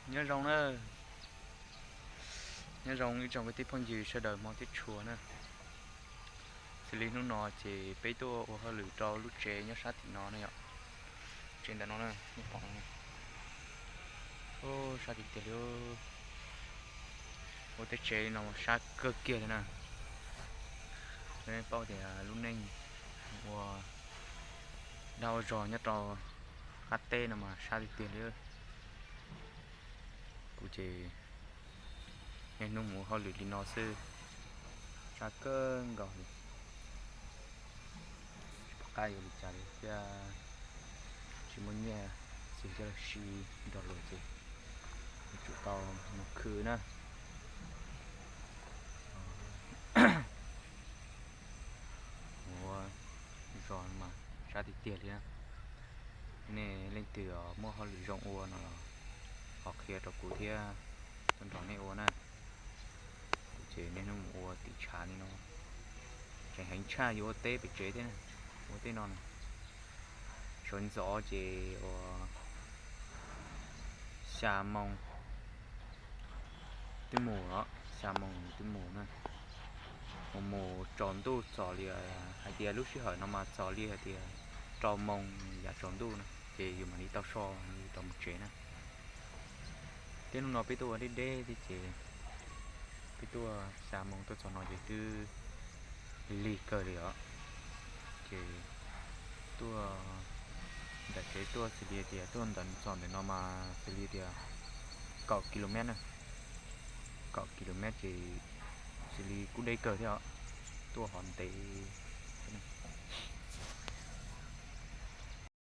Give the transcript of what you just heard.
Nyob zoo na, nyob zoo ib tsoom kwv tij phooj ywg sawv daws hmov thiab tshua na. Xws li hnub no ces peb tuaj ua hauj lwm rau lub tsev nyob sab tim no na yom. Tsev ntawm no na, nej pom no, sab tiag tiag li. Ua tej tsev li no sab kawg kiag li na. Nej paub tias lub neej ua dag ua zog nyob rau qab teb no mas sab tiag tiag li. Kuv ces niaj hnub mus ua hauj lwm li no xwb, sab kawg nkaus li. Tsis pom qab yuav li cas li thiab, tsis muaj nyiaj xwb, coj los si nrog luag ces yuav tsum tau mus khwv na. Ua zog mas sab tiag tiag li na. Nej leej twg muaj hauj lwm zoo ua no los ho qhia rau kuv thiab, tuaj nrog nej ua na. Kuv ces niaj hnub mus ua tim tshav li no, tseem heev tshaj yuav ua teb pem tsev thiab na. Ua tej no na, sawv ntxov ces ua xya moo twb mus os, xya moo twb mus na. Mus mus tsaus ntuj txog li, hais tias lub sij hawm no mas txog li hais tias rau moo yav tsaus ntuj na ces yus mam li tau so rau mus tsev na. Tej hnub no peb tuaj ua deb deb thiab ces peb tuaj xya moo tuaj txog no ces twb lig kawg li os. Ces tuaj ntawm tsev tuaj xws li tias tuaj ntawm txog ntawm no mas xws li tias kaum ki lo mev na. Kaum ki lo mev ces xws li kuj deb kawg thiab os. Tuaj hov ntev